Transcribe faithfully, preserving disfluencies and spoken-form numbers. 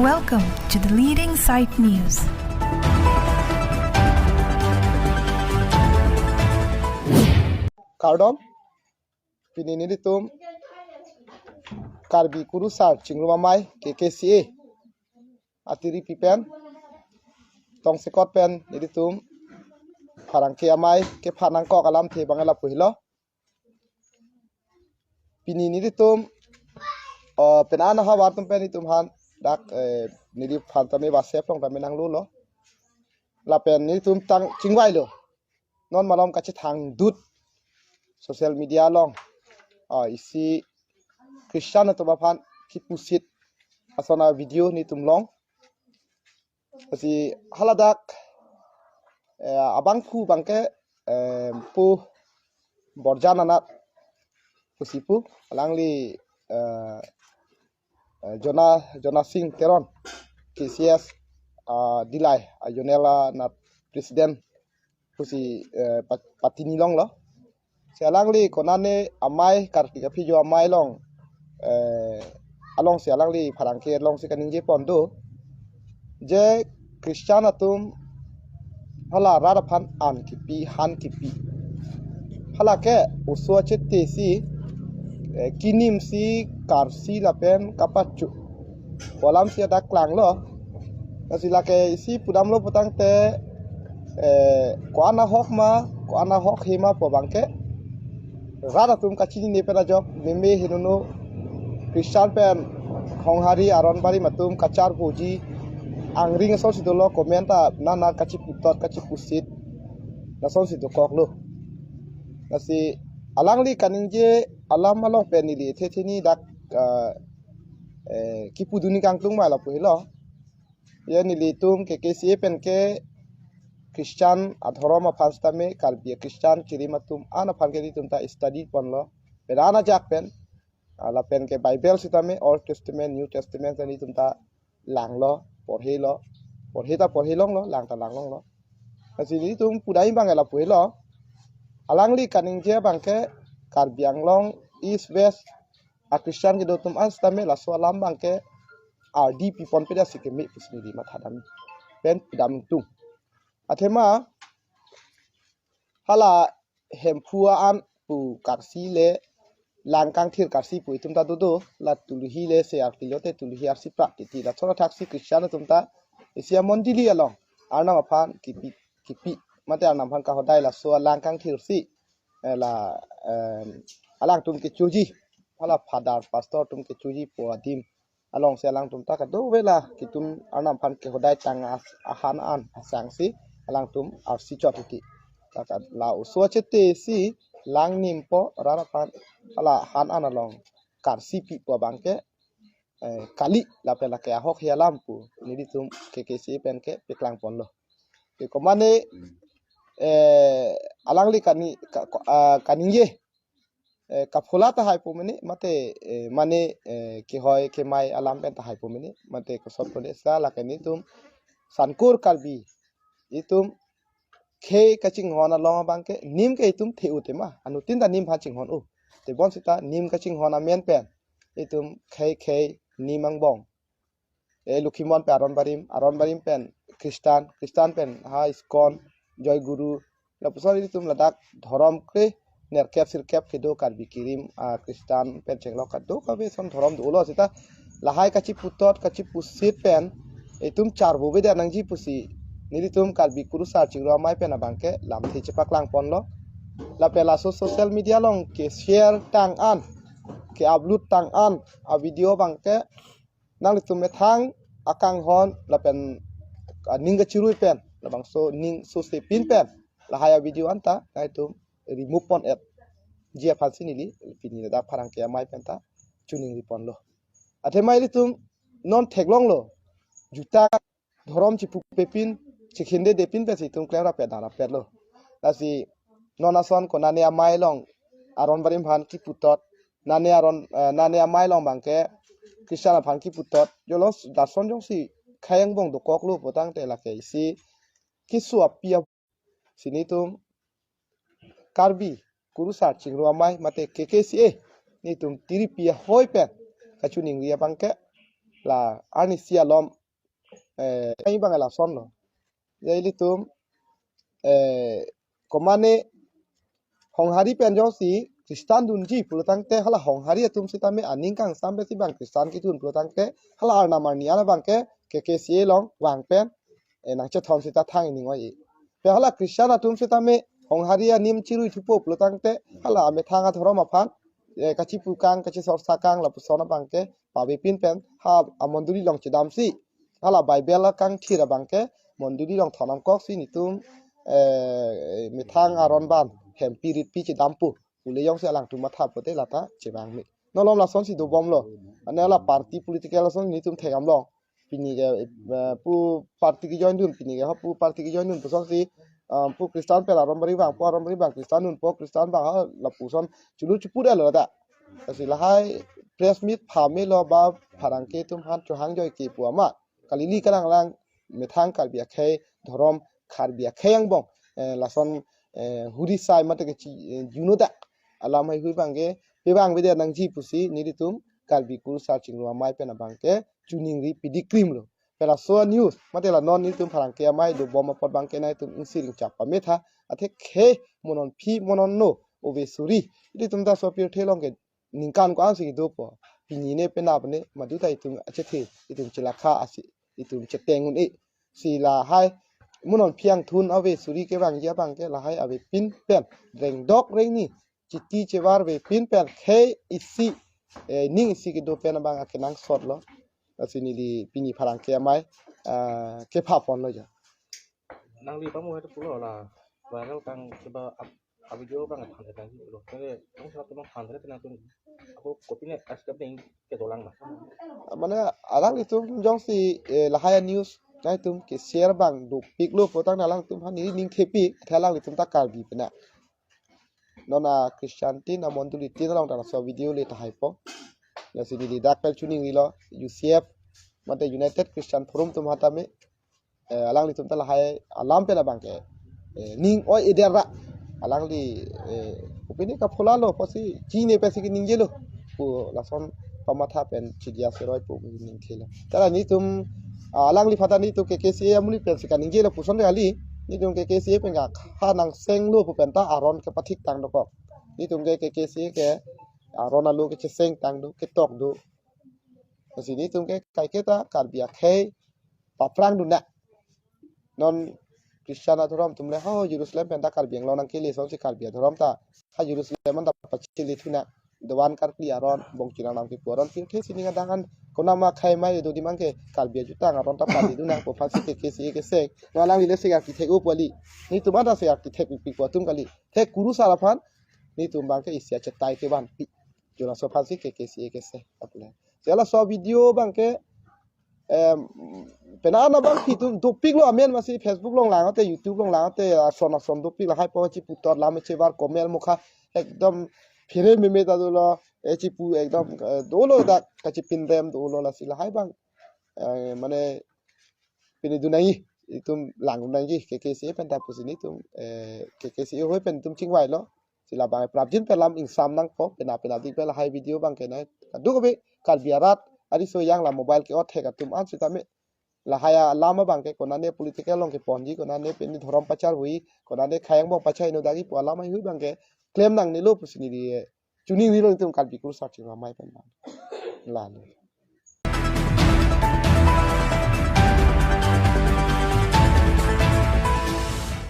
Welcome to the leading site news. Kardom, pini nelitum Karbi Kurusar Chingrum Amei, K K C A, atiripi pen tongsekot pen nelitum pherangke amei kephan nangkok alamthe abang lapu helo. Pini nelitum, eh, penang ahavar atum pen nelitum aphan dak, eh, neliphan tame WhatsApp along tame nanglulo. Lapen nelitum tang chingvailo. Non malom kachethang dut social media along, ah, isi Christian atum aphan kipusit ason avideo nelitum long. Lasi haladak, eh, abangphu abangke, eh, Pu Borjan Anath pusi pu, alangli, eh, eh, Jona, Jona Sing Teron, K C S, ah, Dillai, ah, Zonal, ah, na president pusi, eh, pa-, patini longlo. Si alangli konane amei Karbi Kaphijo amei along, eh, alongsi alangli pherangke alongsi kaningje pon do. Je Christian atum hala rat aphan an kipi, han kipi. Hala ke oso achete si, eh, kinimsi karsi lapen kapachu pu alamsi adak klanglo. Lasi lake isi pudamlo putangte, eh, ko-an ahok ma, ko-an ahok he ma pu abangke rat atum kachinine pen ajok, meme henono Christian pen Honghari aron barim atum kacharboji, angring asonsi dolo, comment ta nana kachiputot, kachipusit, lasonsi dokoklo. Lasi alangli kaningje alam along pen neli ethe theni dak, ah, eh, kipudun ningkangtung ma lapu helo. Ya nelitum K K C A pen ke Christian adhorom aphan sitame, Karbi Christian kerim atum an aphan ke nelitum ta study ponlo. Penang ajak pen, ah, lapen ke Bible sitame, Old Testament, New Testament ta nelitum ta langlo, porhelo, porhe ta porhe longlo, lang ta lang longlo. Lasi nelitum pudai abang lapu helo. Alangli kaningje abangke Karbi Anglong East West a Christian kedo atum an sitame laso alam abangke ardi pipon peda si keme pusi neli mathadam pen pudam tung. Athema hala Hemphu an pu karsi le Langkangthir karsi pu itum ta dodo, la Tuluhi le se arki lote Tuluhi arsi prak titi. Lason athaksi Christian atum ta isi amondoli along Arnam aphan kipi, kipi, mate Arnam aphan kahodai laso Langkangthir si, eh, la, em, alangtum kechoji, hala father pastor atum kechoji pu adim alongsi alangtum ta kadokave la kitum Arnam aphan kehodai tang as-, ahan an asangsi alangtum arsi chot titi. Laka la oso achete si Langnim pu rat aphan hala han an along karsi pi pu abangke, eh, kali lapen lake ahok he alam pu nelitum K K C A pen ke paklang ponlo. Ke komane, eh, alangli kani, ka, ka, ah, kaningje, eh, kaphola tahai pu mene, mate, eh, mane, eh, kehoi kemai alam pen tahai pu mene, mate kosot pu de sa lake nelitum Sankur Karbi itum khei kachinghon along abangke nim ke itum the-u tema, anuttin ta nim aphan chinghon-u. Tebonsita nim kachinghon amen pen itum khei khei nim angbong, eh, Lokhimon pen aron barim, aron barim pen Christian, Christian pen ha ISKCON, Joy Guru, lapuson itum ladak dhorom kre nerkep sirkep kedo Karbi kerim, ah, Christian pen chenglok kadokave ason dhorom dolo sita lahai kachiputot kachipusit pen itum charbo beda nangji pusi nelitum Karbi Kurusar Chingrum Amei pen abangke lamthe chepaklang ponlo. Lapen laso social media along ke-share tang an, ke-upload tang an avideo abangke nanglitum methang akanghon lapen aning kachirui pen, labangso ning sose pin pen lahai avideo anta nanglitum remove pon-etji aphansi neli pini ladak pherangke amei pen ta choningri ponlo. Athema ilitum non theklonglo, juta dhorom chipupe pin, chikhindede pin pensi itum klem rapet dam rapetlo. Lasi non ason konane amei along aron barim aphan kiputot, nane aron, eh, nane amei along abangke Christian aphan kiputot, jolo lason jongsi khei angbong dokoklo putangte lake isi keso api ap-, si nelitum Karbi Kurusar Chingrum Amei mate K K C A nelitum tiripi ahoi pen kachoningri abangke La arnisi alom, eh, kali abang lason lo. Ya ilitum, eh, komane Honghari pen jongsi Christian dunji pulotangte hala Honghari atum sitame aning kangsam pensi bang Christian kedun pulotangte hala arnam arni an abangke K K C A along vang pen, eh, nangchethon sita thang ining oi. Pe hala Christian atum sitame Honghari anim chirui thupo pulotangte hala amethang adhorom aphan, eh, kachipukang, kachisorsakang lapuson abangke pavepin pen ha amondoli along chedamsi hala Bible akangthir abangke mondoli along thon nangkoksi nelitum, eh, methang aron ban hempi ritpi chedampo pule jongsi alangtum matha pote lata chevang me. Non malom lasonsi dobomlo. Ane hala party political ason nelitum thekdamlong. Pini ke, eh, pu party ke join dun, pini ke ha pu party ke join dun pusonsi, ah, pu Christian pen aron bari vang, pu aron bari vang Christian dunpo, Christian vang ha lapuson chulu chupur lo ta. Lasi lahai press meet pha melo ba pherangke atum aphan chohang joike pu amat kali. Ili kalang lang methang Karbi akhei, dhorom Karbi akhei angbong, eh, lason, eh, huri sai mate ke chi, eh, juno ta alam heihui abangke pevang vede nangji pusi nelitum Karbi Kurusar Chingrum Amei pen abangke choningri pidi krim lo. Pe laso news mate la non nelitum pherangke amei dobom apot abangke nangtum ingsi ringchap pametha, atheke mo non phi mo non no ove suri. Ilitum ta so pirthe along ke ningkan ko-ansi kedopo. Pini ne penap ne madu ta itum achethe, itum chelakha asi, itum cheteng un-e. Si lahai mo non phi angthun ave suri kevangji abangke lahai avepin pen rengdok rengni chiti chevar vepin pen khei isi, eh, ning isi kedo pen abang akenangsot lo. Lasi neli pini pherangke amei, ah, kepha ponlo jo. Nangli pamu hai pulo la viral kang seba ap-, a video abang than than lo. Kare tong sa tong than than than tung. Ako kopine askap ding kedolang ma. Mane alanglitum jongsi, eh, lahai news nangtum ke share abang dopiklo pulotangte alangtum aphan neli ning thepik, athe alanglitum ta Karbi pena. Non a Christian tin amondoli tin along ta laso video le tahaipo. Lasi neli dak pen choningrilo U C F mate United Christian Forum atum aphan tame, eh, alanglitum ta lahai alam pen abangke, eh, ning oi-eder ra. Alangli, eh, opini kaphola lo pusi chini pensi keningjelo pu lason pamatha pen chidia seroi pu ningthelo. Ta la nelitum, ah, alangliphan ta nelitum K K C A amonit pensi kaningjelo puson kali, nelitum K K C A pen ka ha nangsenglo pu pen ta aron kepathik tang dokok. Nelitum ke K K C A ke aron alo kecheseng tang do, ketok do. Lasi nelitum ke kaike ta Karbi akhei paphrang dun na. Non Christian adhorom atum le ho Jerusalem pen ta Karbi Anglong nangkele asonsi Karbi adhorom ta ha Jerusalem an ta pachele thu na. Dovan karkli aron, bongchina nam kipu aron, pirthe sining adang an konam akhei amei do di abangke Karbi ajutang aron ta pali dun nangpo aphansi K K C A keseng. Non alangli le se architect o pu kali. Nelitum an ta se architect pikpo atum kali. Thek Kurusar aphan nelitum abangke isi achetai kevanpi. Jo laso aphansi K K C A keseng apule. Jo laso video abangke, em, penang abang itum dopiklo amen masi Facebook along lang ate, YouTube along lang ate, ason ason dopik lahai po chiputhot lam chevar comment mukha ekdom phere meme ta dolo, eh, chipu ekdom, eh, dolo dak kachipindem dolo lasi lahai abang, eh, mane pini dun nangji, itum lang dun nangji, K K C A pen ta pusi nelitum, eh, K K C A ahoi pen itum chingvailo. Si labang prapjin pen lam ingsam nangpo, pena pena dik pen lahai video abangke nai. Kadokave Karbi arat ariso yang la mobile ke-ot thek atum an sitame lahai alam abangke konane political along keponji, konane pini dhorom pacharhui, konane khei angbong pachai no dagi pu alam heihui abangke klem nangnelo pusi neli, eh, choningrilo nelitum Karbi Kurusar Chingrum Amei pen abang. Lalo.